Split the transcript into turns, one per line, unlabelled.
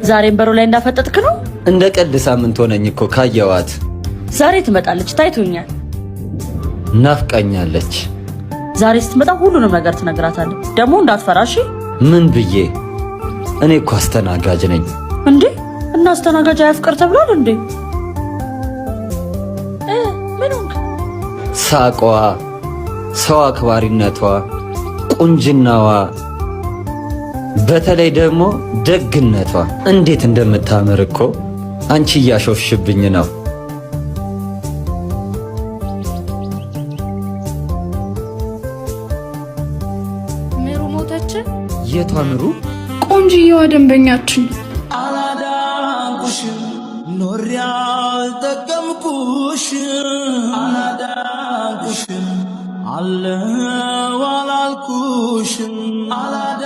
ዛሬም በሩ ላይ እንዳፈጠጥክ ነው።
እንደ ቀልድ ሳምንት ሆነኝ እኮ ካየዋት።
ዛሬ ትመጣለች፣ ታይቶኛል።
ናፍቃኛለች።
ዛሬ ስትመጣ ሁሉንም ነገር ትነግራታለህ። ደግሞ እንዳትፈራ እሺ።
ምን ብዬ? እኔ እኮ አስተናጋጅ ነኝ።
እንዴ፣ እና አስተናጋጅ አያፍቅር ተብሏል እንዴ? ምን ሆንክ?
ሳቋ፣ ሰው አክባሪነቷ፣ ቁንጅናዋ፣ በተለይ ደግሞ ደግነቷ እንዴት እንደምታምር እኮ። አንቺ እያሾፍሽብኝ ነው።
ምሩ ሞተች።
የቷ ምሩ?
ቆንጅየዋ ደንበኛችን።
አላዳንኩሽም፣ ኖሬ አልጠቀምኩሽ፣ አላዳንኩሽም፣ አለው አላልኩሽም አላዳ